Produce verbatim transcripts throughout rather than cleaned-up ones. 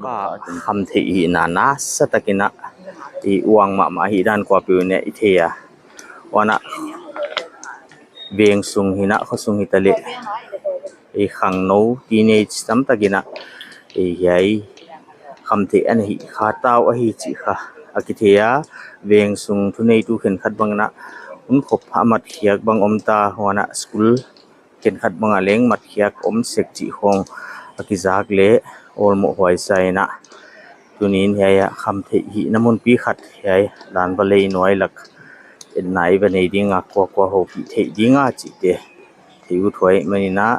Ka khamtheih hihna nasa takin a i uang mahmah hi dan kuapeuh in i thei a. Huan a veng sung hi'n a, khosung hitaleh i khangnou, teenage tamtakin a, i hiai khamtheih ana hih kha ta uh ahi chih kha a kithei a. Veng sung thuneitu khenkhat bang in a, hun khop a matkhiak bang om ta, huan a school khenkhat bang a leng matkhiak om sek chih khong a kizak leh awlmoh huai sa in a, tuni'n hiai a khamtheih hihna munpi khat hiai Danvalei nuai lak en nai va nei ding a, kuakua houpih theih ding a chihte thei ut huai manin a,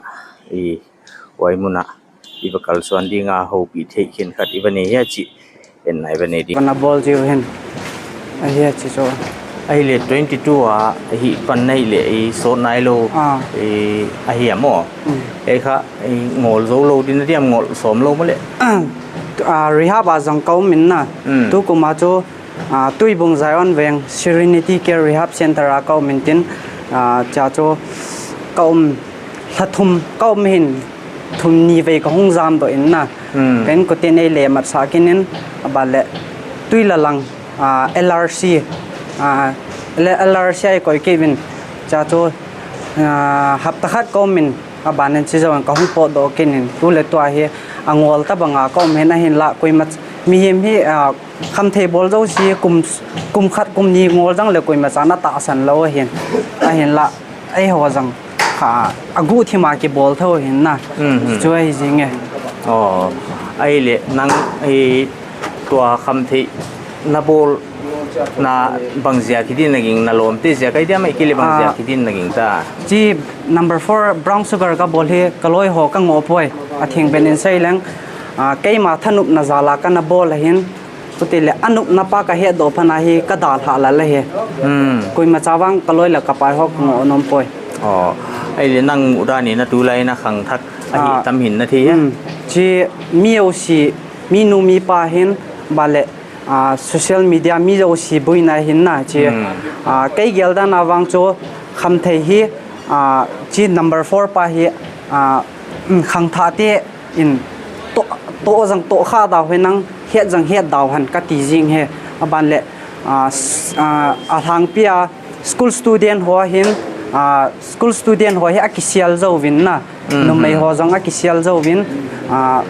i huai mun a i va kalsuan ding a, houpih theih khenkhat i va nei hia chih en nai va nei ding. Pana bawl jiu hen. Ahi a chi so. Ahihleh twenty two a hih pan na hih leh i sawt nai lou. Ah. I, ahi a maw. Mm. Ei kha, i ngol zou lou ding na diam, ngol sawm lou maw leh. Ah, rehab a zang ka um in a. Mm. Tukum a chu, ah, Tuibung Zion Veng Serenity Care Rehab Center a ka um in tin, ah, chia chu ka um, lha thum ka um in, thum ni vei ka hong zam doh in a. Hmm. Pen kuten ei leh mat sa kinin, a ban leh Tuilalang, ah, L R C, ah, le L R C a i koih kei in, chia chu, ah, hapta khat ka um in, a ban in chi zong ka hong pawt doh kinin, tu leh tua hi a ngol ta bang a ka um in, ahinla kuamah mihing hi, ah, khamtheih bawl zosia kum, kum khat kum ni ngol zang leh kuamah cha na tahsan lou ahi. Ahinla, ei haw zang kha a guhthim a kibawl thou hi in a. Mhm. Chu ahi zing e. Oh, ahihleh nang i tua khamtheih na bawlna bang ziak hi din na gingta, na lawmte ziak ahi diam ahihkeileh bang ziak hi din na gingta? Chi number four brown sugar ka bawl hi ka lawi haw ka ngoh poi. A thing pen in sei leng, ah, keima thanopna zal a ka na bawl ahi in. Hutileh a nopna pa ka het doh phan a hi ka dalhah lel ahi. Hmm. Kuamah cha vang ka lawi leh ka pai haw ka ngoh nuam poi. Oh, ahihleh nang muhdan in a tulai in a khangthak ahi tam hi'n na thei a? Hmm. Chi mi zosia, mi nu mi pa hi'n, a ban leh, ah, social media mi zosia buaina hi'n a chi. Hmm. Ah, kei geldan a vang chu khamtheih hi, ah, chi number four pa hi, ah, mm, khangthakte in toh, toh zang toh kha dau hen nang, het zang het dau hen ka ti zing e. A ban leh, ah, s-, ah, a lhangpi a school student haw hi'n, ah, school student haw hi a kisial zou vin a. Mhm. Numei haw zong a kisial zou vin, ah,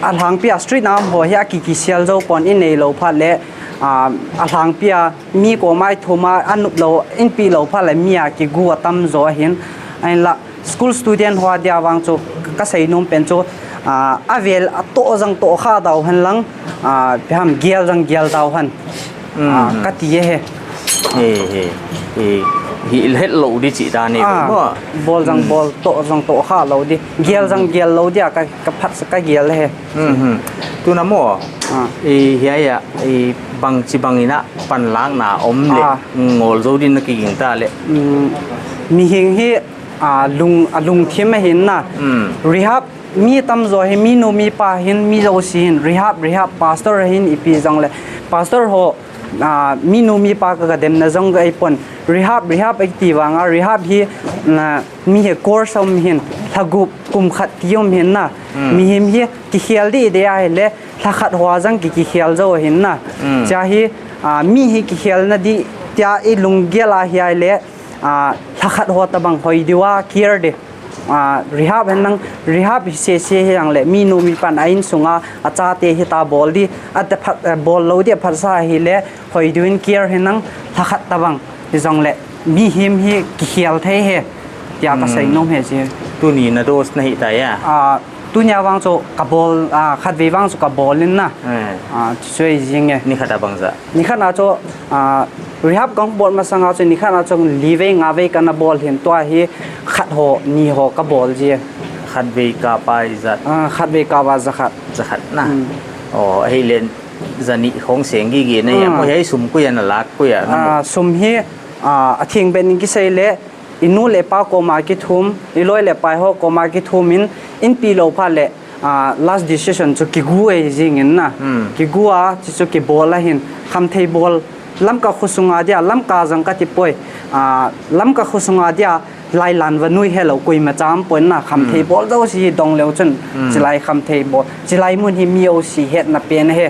a lhangpi a street a om haw hi a ki, kisial zou pon i nei lou phat leh, ah, a lhangpi a mi kuamah i thum a, a nop lou, i pi lou phat leh mi a kigu a tam zaw ahi in. Ahinla, school student haw dia vang chu ka sei nuam pen chu, ah, a vel a toh zang toh kha dau hen lang, ah, pi ham gel zang gel dau hen. Mm, ah, mm. Ka ti e he. He, he, he, hi het lou di chih dan e, ah, maw. Bawl zang, mm, bawl, toh zang toh kha lou di. Gel zang, mm, gel lou di a ka, ka phat sa ka gel e he. Mm, mm. Tun a maw. Ah. I hiai a, i bangchibang in a panlakna om leh, ah, ngol zou din na kigingta leh. Mm, mihing hi a lung, a lungthim ahi in a. Mm. Rehab, mi tamzaw hi, mi nu mi pa hi'n, mi zosia hi'n, rehab, rehab, pastor hi'n i pi zong leh. Pastor haw, ah, mi nu mi pa ka, ka demna zong ka hi pon. Rehab, rehab i ti vang a, rehab hi, ah, mi hi course om hi'n, lha gup kum khat ti om hi'n a. Mm. Mihing hi, kikhial di de ahihleh, lha khat haw zang ki, kikhial zou hi'n a. Mm. Chia hi, ah, mi hi kikhialna di, chia i lunggel a hi ahihleh, ah, lha khat haw tabang hoih di ua care di. Ah, rehab hen nang, rehab hi sese hi ang leh, mi nu mi pa'n a innsung a, a chate hi ta bawl di, a te phat, eh, bawl lou di a phat sa ahihleh, hoih di in care hen nang, lha khat tabang, hi zong leh, mihing hi kikhial thei e, chia ka, hmm, sei nuam e chi. Tuni na dose na hita a? Ah, tuni a vang chu ka bawl, ah, khatvei vang chu ka bawl in a. Eh. Ah, chu ahi zing e. Ni khat a bangzah? Ni khat a chu, ah, rehab ka hong pawt masang a chu ni khat a chu li vei nga vei ka na bawl hi'n tua hi khat haw ni haw ka bawl zi e. Khatvei kap a i zat? Ah, khatvei kap a za khat. Za khat na? Hmm. Oh, ahihleh za nih khong seng gige na hia? Ah. Maw, hiai sum koi a na lak, koi a na, ah, maw? Sum hi, ah, a thing pen in kisei leh, i nu leh pa kuamah kithum, i lawi leh pai haw kuamah kithum in, i pi lou phat leh, ah, last decision chu kigu ahi zing in a. Hmm. Kigu a, chi chu kibawl ahi in, khamtheih bawl, Lamka khosung a dia, Lamka zang ka ti poi, ah, Lamka khosung a dia, Lai lan va nui helou kuima cham poin na khamthei bawl zou si hi dong leu chun. Chilai khamthei bawl, chilai mun hi mi O C hetna pen hi.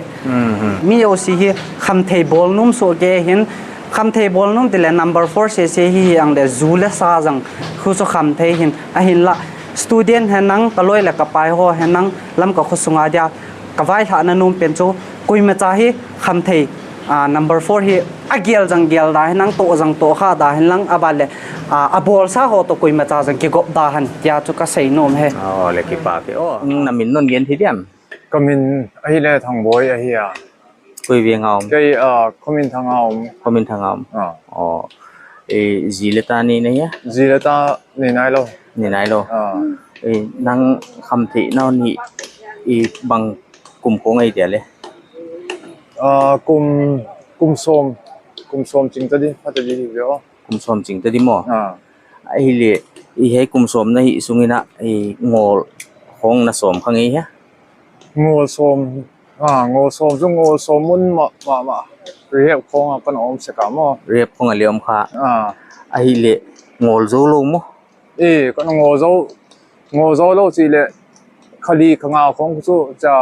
Mi O C hi khamthei bawl num suah ke hin, khamthei bawl num ti le number four se se hi hi ang le zu le sa zang khu chu khamthei hin, ahin la student hi nang ka loi le ka pai ho hi nang lam ka khusunga dia ka vaihawmna num pen chu kuima cha hi khamthei, ah, number four hi a gel zang gel da hi nang to zang to kha da hi lang a ba le, ah, a bawl sa ho to kuima cha zang kigop da han tia chu ka sei num hi. Oh, le kipak e. Oh, na min non gen thei diam? Ka min ahi le Thangboi ahi a. Koi veng a om? Kei, ah, Khominthang a om. Khominthang a om. Ah. Oh. E, zi le ta nei na hia? Zi le ta nei nailou. Nei nailou. Ah. E, nang khamtheihna hon hih bang kum khong ahi dia le? Ah, kum, kum sawm, kum sawm ching ta di, pha ta di hi ve aw. Kum sawm ching ta di maw? Ah. Ahi le, i hei kum sawm na hih sung in a, i ngol khong na sawm kha ngei hia? Ngol sawm, ah, ngol sawm chu ngol sawm mun mah, mah, mah. Rehab khong a ka na om sek a maw. Rehab khong a le om kha. Ah. Ahi le, ngol zou lou maw? E, ka na ngol zou, ngol zou lou chih le, kha li kha nga khong chu cha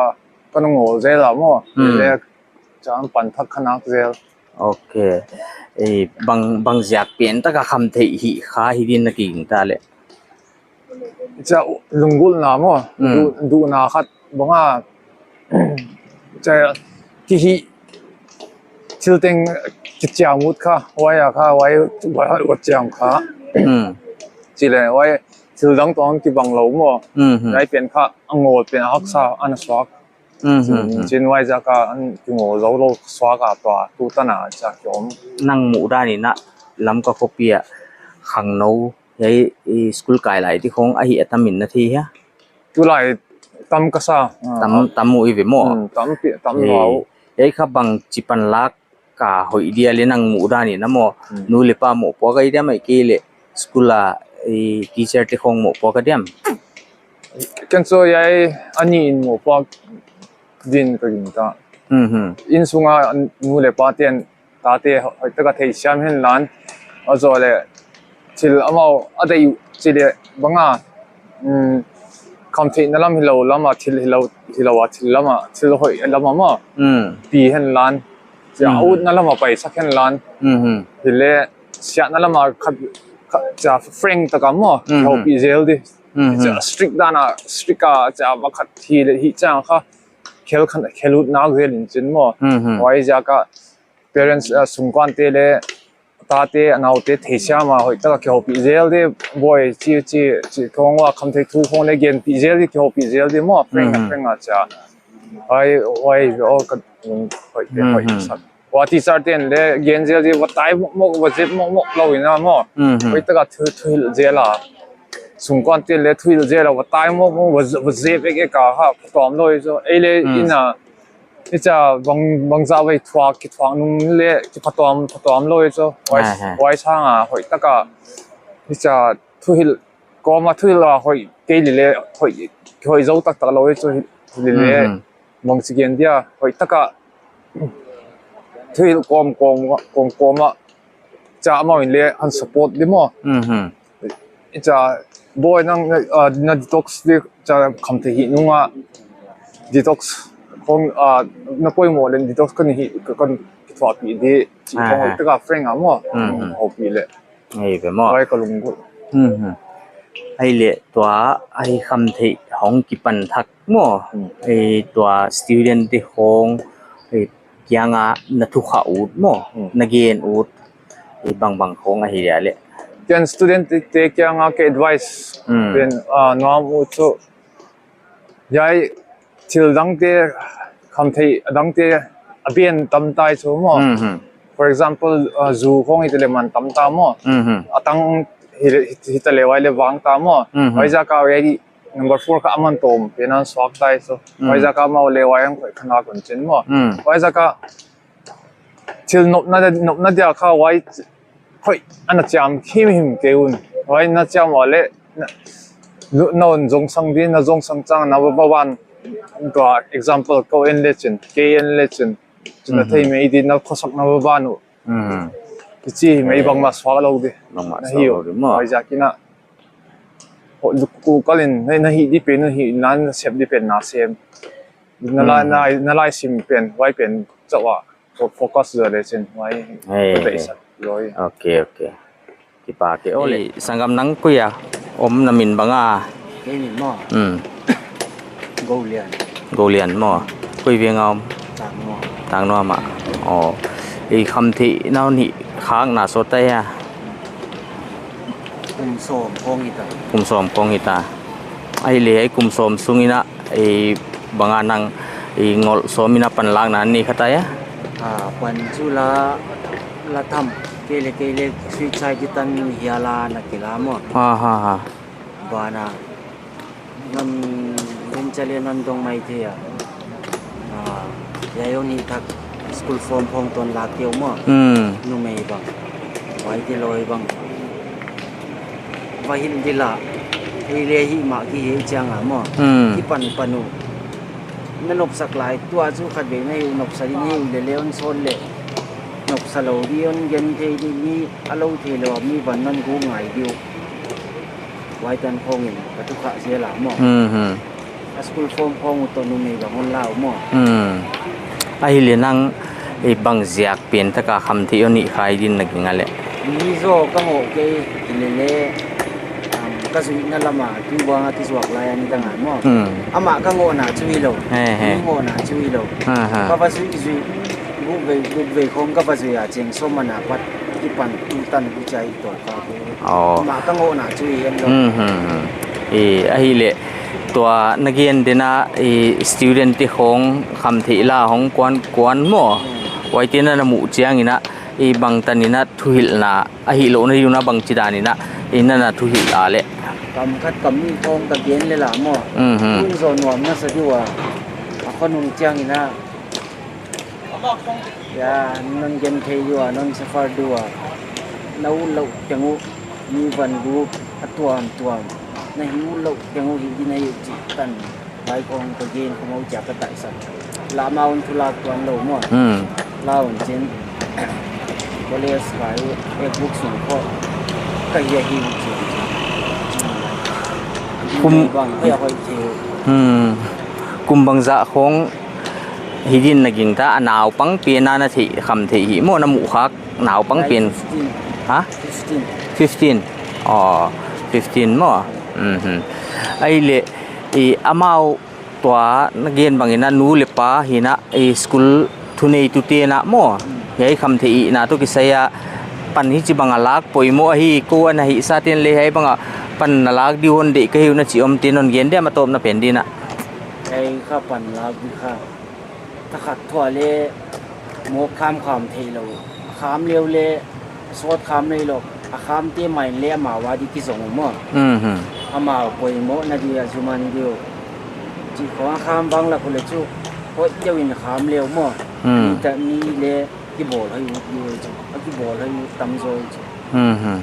ka na ngol zel a maw. Hmm. Le, cha pan thak kha nak zel. Ok. E, bang, bang ziak pen tak a khamtheih hih kha hi din na kiging ta le? Cha lunggulhna maw. Hmm. Du, duhna khat bang a. Cha ki hih thil teng kichiam ut kha, huai a kha, huai, huai, huai chiam kha. Hmm. Chih le, huai thil dang tawh kibang lou maw. Hmm, hmm. Huai pen kha a ngol pen a haksa, ana suak. Mhm. Chin huai ziak a ana kingol zou lou suak a tua, tu tan a cha ki om. Nang muh dan in a Lamka khopi a khangnou, hiai, i, school kai lai te khong ahi a tam in na thei hia? Tulai tam ka sa. Ah. Tam, tam mu i ve maw? Hmm, tam pi, tam. Hei, nuau. Hiai kha bangchi panlak ka hoih dia le nang muh dan in a maw? Hmm. Nu le pa mohpuak ahi diam ahihkeileh school a, i, teacher te khong mohpuak a diam? Ken chu hiai a nih in mohpuak din ka gingta. Mhm. Innsung a nu le pa ten tate hoih taka theisiam hen lan, a zoh le thil amau a deih uh chih le bang a, um, khamtheihna lam hilou lam a, thil hilou, hilou a, thil lam a, thil hoih lam a maw. Mm. Pi hen lan. Chia, mm, utna lam a paisak hen lan. Mhm. Hi le siatna lam a khat, khat, chia, frank taka maw. Mhm. Houpih zel di. Mhm. Chia, strict dan a, strict a, chia, va khat hi le hi chia kha khel khan, khel ut nak zel in chin maw. Mhm. Huai ziak a parents, ah, sungkuante le tate, a naute theisiam a hoih taka kihoupih zel di, bawi chi, chi, chi khong ua khamtheih thu khong le genpih zel di, kihoupih zel di maw, frank a, mhm, frank a chia. Huai, huai, oh, ka, hoih te, hoih, mhm, sak. Ua teacher ten le gen zel di, va tai mawkmawk, va zep mawkmawk lou in a maw. Mhm. Hoih taka thu, thuhilh zel a. Sungkuante le thuhilh zel a, va tai mawkmawk, va, va zep ek ek a ha, phatawm lou i zo. Ei le, mm, in a, i chia bang, bangzah vei thuak, kithuak nung le, kiphatuam, phatuam lou i zo. Huai, aha, huai sang a, hoih taka. I chia thuhilh, kawm a thuhilh a hoih, kei li le, hoih, hoih zou taktak lou i zo, hi, hi li le. Mhm. Bangchi gen dia, hoih taka. Thuhilh kawm, kawm, kawm, kawm a. Chia amau in le, han support di maw. Mhm. I chia, bawi nang, ah, na detox di, chia khamtheih hih nung a, detox khong, ah, na poimoh le detox kon hih, kon kithuahpih di, chih khong, ah, hoih taka frank a maw. Mhm. Houpih le. Ei ve maw. Huai ka lunggulh. Mhm. Ei le tua, ei khamtheih hong kipan thak maw. Hmm. Ei tua student te khong, ei kiang a na thukhak ut maw, hmm, na gen ut, i bangbang khong ahi dia le. Ken student te, te kiang a ka advice, hmm, pen, ah, nuam ut chu. Hiai thil dangte, khamtheih dangte, a ben tam ta i chu maw. Mhm. For example, ah, zu khong hi te le man tam ta maw. Mhm. A tang hi, hi, hi ta le huai le vang ta maw. Mhm. Huai ziak a huai number four kha a man tawm pen a suak ta i chu. Mm. Huai ziak a amau le huai ang khoih khan a kon chin maw. Mm. Huai ziak a thil nopna, nopna dia kha huai khoih ana chiam himhim kei un. Huai na chiam ua le na, na, na hon zongsang di, na zongsang chiang na va, va van tua example kou en le chin, kei en le chin. Chun na, mhm, theih mai di na khosakna va van uh. Mhm. Kichi mai, eh, bangmah suak lou di. Bangmah suak lou di maw. Huai ziak in a. Ko, ko kalin, na, na hih di pen, na hih, na, na sep di pen, na sem. Na la, hmm, na, na laisim pen, huai pen, chauh a. Fo-, focus zaw le chin, huai. Hey, ko pe hey. Sa zaw. Okay, okay. Kipak e, ole. Eh, sanggam nang koi a om na min bang a? Kei min maw? Hmm. Golian. Golian maw? Koi veng a om? Tangnuam. Tangnuam ah. Oh. Eh, khamtheihna uh ni khak na sawt ta hia? Kum sawm khong hita. Kum sawm khong hita. Ahihleh, eh, kum sawm sung in a, eh, bang a nang, eh, ngol sawm in a panlakna nei kha ta hia? Ah, pan chu la, la tham. Kei le, kei le, sui chai ki tan hia la na kila maw. Ha, ha, ha. Bana. Non rin chale non dong mai thei a. Ah, ya yo ni thak school form phong ton lak teu maw. Hmm. Numei bang. Huaite loi bang. Va hil di la. Ei le hi ma ki he chiang a maw. Hmm. Ki pan pan u. Na nopsak lai tua chu khatvei na hi u nopsa di na hi u le le on son le. Nopsa lou di on gen thei di mi a lou thei lou mi van non gu ngai di u. Huai tan khong in ka tu kha zel a maw. Hmm, hmm. A school form phong u toh numei bang hon la u maw. Hmm. Ahihleh nang, eh, bang ziak pen taka khamtheih uh ni khai din na ging a le. Mi zaw ka ngoh kei, hilele, um, ka zuihna lam a, tu bang a kizuak lai a ni dang a maw. Hmm. Amah ka ngohna chu hilou. He, he. Mi ngohna chu hilou. Ha, ha. Ka va zuih zuih, guk vei, guk vei khong ka va zuih a cheng sawm ana pat, kipan, tu tan gu chai toh ka ke. Oh. Amah ka ngohna chu hi en lou. Hmm, hmm, hmm. Eh, ahihleh, tua na gen den a, eh, student te khong khamtheih la hong kuan, kuan maw. Hmm. Huaite na na muh chiang in a, eh, bang tan in a thuhilhna, ahih louh na hi un a bang chi dan in a, eh, na na thuhilh a le. Kam khat kam nih khong ka gen le la maw. Hmm, hmm. Tun zaw nuam na sa di ua. A khonung chiang in a, ya, non gen thei di ua, non suffer di ua. Na ut louh teng uh, mi van gu, a tuam tuam. Na hi ut louh teng uh hi di na hi uh chih tan. Vai khong ka gen khong uh chia ka taisan. La ma un thu lak tuan lou maw. Hmm. La un chin. College kai uh, ek buk sung kho. Ka hi a hi uh chin. Kum bang, ka hi a hoi thei. Hmm. Kum bangzah khong hi din na ging ta, a naupang pen a na theih, khamtheih hi maw na muh khak naupang pen. Fifteen. Ha? Fifteen. Fifteen. Oh, fifteen maw. Mhm. Ahihleh, i amau tua na gen bang in a nu le pa hi na, i school thuneitu te na maw. Hmm. Hiai khamtheihna toh kisai a pan hichi bang a lak poimoh ahi ko a na hih sa ten le hiai bang a pan na lak di hon deih ka hi uh na chi om te non gen diam a tawpna pen din a. Ei kha pan lak di kha. Thakhat thu a le mawk kham kham thei lou. Kham leu le sawt kham lei lou. A kham te mai le amau a di kizong maw. Mhm. Amau poimoh na di a zuman di uh. Chi khong a kham bang lak uh le chu hoih deuh in kham leu maw. Hmm. Mi ta mi le kibawl hoih ut di uh chu. A kibawl hoih ut tam zaw chu. Mhm.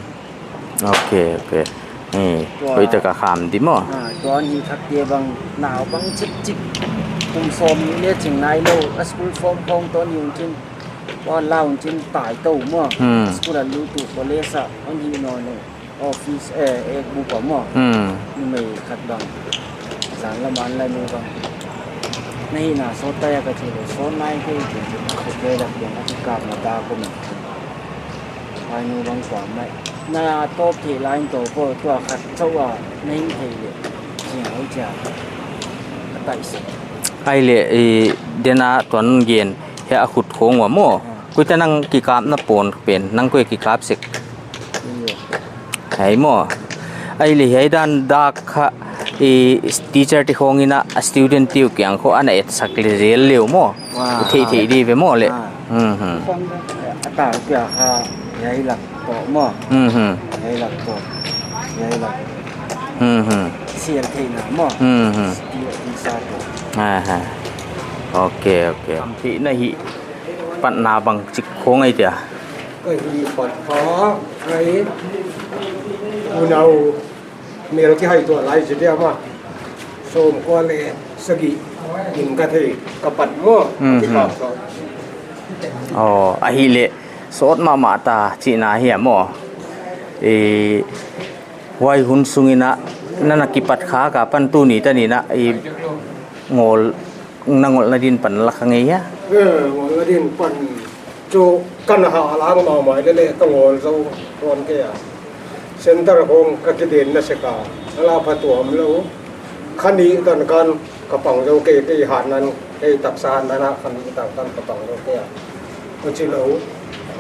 Ok, ok. Ni, tua, hoihtak a kham di maw? Ah, tua ni thak te bang, naupang chikchik. Kum sawmnih le ching nai lou, a school form khong toh ni un chin. Tua la un chin tai tou maw? Hmm. School a lut uh, college a, hon hi nawn uh. Office, eh, ek bu pa maw? Hmm. Numei khat bang. Zan la man la nu bang. Na hihna sawt ta hia ka chi lou, sawt nai kei chi chi. Kei lak pian a kikapna ta kum. Huai nu bang kuamah. Na tawp theih lai in tou ko, tua khat chauh a na hih theih leh. Zing hau chia. Ka taih sek. Ahihleh, i, den a tuan gen, hiai a khut khong ua maw. Ah. Koi ta nang kikapna pawn pen, nang koi kikap sek. Iyo. Hiai maw. Ahihleh hiai dan dak kha, i, teacher te khong in a, a student te uh kiang khong ana etsak le zel leu maw. Wah. Thei thei di ve maw le. Ah. Mhm. A ta pia kha, hiai lak toh maw. Mhm. Hiai lak toh. Hiai lak. Mhm. Sial theihna maw. Mhm. Ti, ti sa toh. Aha. Ok, ok. Khamtheihna hi patna bang chik khong ai tia. Ka hi pat kha, ai. Unau. Mel kihai tuah lai chi dia maw. Sawmkua le sagih in ka thei ka pat maw. Mhm. Kikap toh. Oh, ahihleh sawt mahmah ta chihna hi a maw. Eh, huai hun sung in a, Na na kipat khak apan tuni tan in a i ngol, na ngolhna din pan la kha ngei a? Eh, ngolhna din pan chu kan ha lang mahmah leh leh ka ngol zou tuan kei a. Center khong ka kiden na sek a, a la phatuam lou. Kha nih tan kan ka pang zou kei, kei hat nan, kei taksa nan a kha nih tan kan ka pang zou kei a. Huchi lou,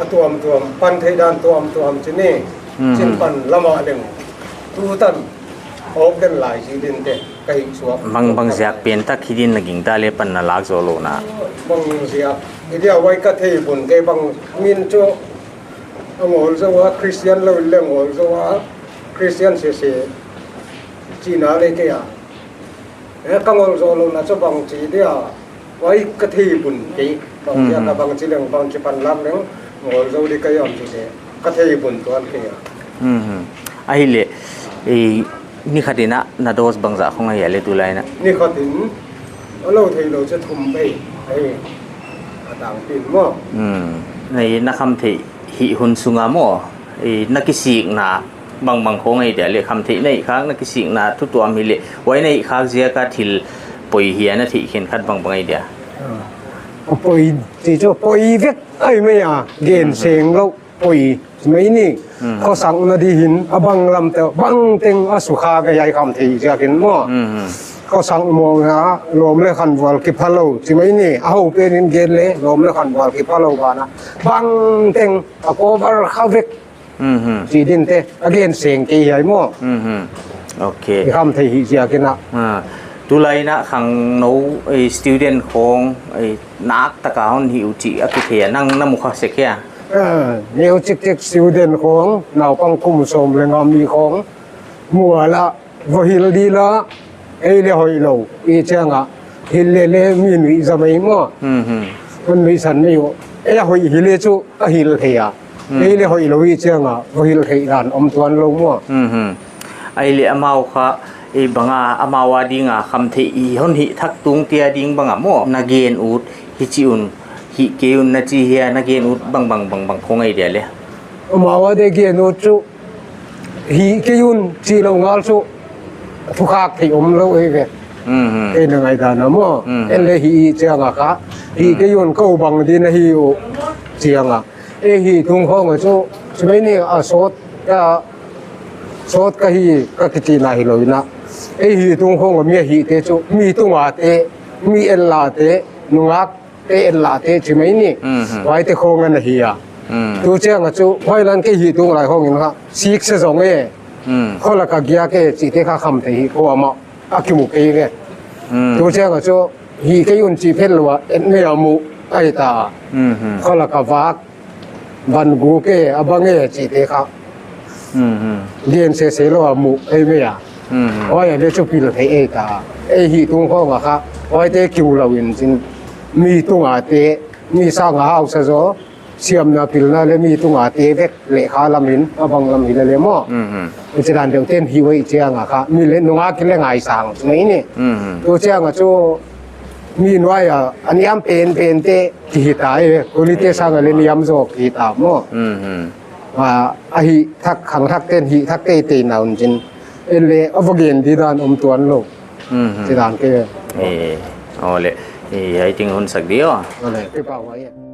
a tuamtuam, pan theih dan tuamtuam chi ni. Mhm. Chin pan lam a leng. Tu tan, hawk den lai chi din te, ka hih suak. Bang, bang ziak pen tak hi din na gingta leh pan na lak zou lou na? Bang ziak, i dia huai ka thei bun te bang min chu, a ngol zou a, Christian lou leh ngol zou a, Christian sese, chi na leh kei a. Eh, ka ngol zou lou na chu bang chi dia, huai ka thei bun kei, bang dia ka Mhm. bang chi leng, bang chi pan lak leng, ngol zou di ka hiam chi leh, ka thei bun tuan kei a. Mhm. Ahihleh, eh, ni khat in a na dose bangzah khong ahi a leh tulai in a? Ni khat in, a lou theilou chu thum vei, ahi, a tangpi in maw. Hmm. Nei na khamtheih hih hun sung a maw, eh, na kisikna bangbang khong ahi dia leh, khamtheih na hih khak, na kisikna thu tuam hileh, huai na hih khak ziak a thil poi hia na theih khenkhat bangbang ahi dia? Ah. Poi, chi chu poi vek ahi mai a, gen Mhm. seng lou, poi mai ni. Mhm. Khosakna di hin, a bang lam te, bang teng a sukha ka hiai khamtheih ziak in maw. Mhm. Khosak mawng a, lawm leh khanvual kipha lou, chi mai ni, a hou pen in gen leh, lawm leh khanvual kipha lou ban a. Bang teng, a cover kha vek, Mhm. chi din te, a gen seng kei hiai maw. Mhm. Ok. I khamtheih hi ziak in a. Ah. Tulai in a khangnou, eh, student khong, eh, nak tak a hon hi uh chih a kithei a, nang na mu kha sek hia? Ah, neu chikchik student khong, naupang kum sawm leh nga mi khong, mu a la, va hilh di la, ei leh hoihlou, i chiang a, hilh leh leh mi nuihzat mai maw. Mhm. Hon nuihsan mai uh, ei a hoih hileh chu, a hilh thei a. Hmm. Ei leh hoihlou i chiang a, va hilh theih dan om tuan lou maw. Mhm. Ahihleh amau kha, eh, bang a, amau a ding a, khamtheih i hon hih thak tung te a ding bang a maw. Na gen ut, hichi un, hih kei un na chi hia, na gen ut bangbang, bangbang khong ahi dia leh? Amau a di gen ut chu, hih kei un chi lou ngal chu, thukhak theih om lou ahi ve. Mhm. Ei na ngaihdan a maw. Mhm. En leh hih chiang a kha, hih Mhm. kei un kou bang di na hi uh chiang a. Ei hih tung khong a chu, chi mai ni a sawt, a sawt ka hi, ka kichi na hilou in a. Ei hih tung khong a mi a hih te chu, mi tung a te, mi en la te, nungak te en la te chi mai ni. Mhm. Huai te khong ana hi a. Mhm. Tu chiang a chu, huai lan kei hih tung lai khong in kha, sik se zong e. Mhm. Kholak a giak e, chi te kha khamtheih hi kuamah a kimu kei ve. Mhm. Tu chiang a chu, hih kei un chi phet lou a, et mai a mu, ahi ta. Mhm. Kholak a vak, van guk e, a bang e, chi te kha. Mhm. Gen sese lou a mu, ei mai a. Mhm. Huai a leh chu pil thei ei ta. Ei hih tung khong a kha, huai te kimu lou in chin. Mi tung a te, mi sang a hausa zaw, siamna pilna leh mi tung a te vek leh kha lam in, a bang lam hi leh leh maw. Mhm. Chi dan deuh ten hi huai chiang a kha, mi leh nungak leh ngaisang, chi mai ni. Mhm. Tu chiang a chu, mi nuai a, a niam penpen te, ki hi ta e, kuli te sang a leh niam zaw ki hi ta maw. Mhm. A, a hih thak, khang thak ten hih thak teitei na un chin. En leh, a va gen di dan om tuan lou. Mhm. Chi dan kei. Eh, aw leh, eh, hiai teng hun sak di aw. Aw leh, kipak huai e.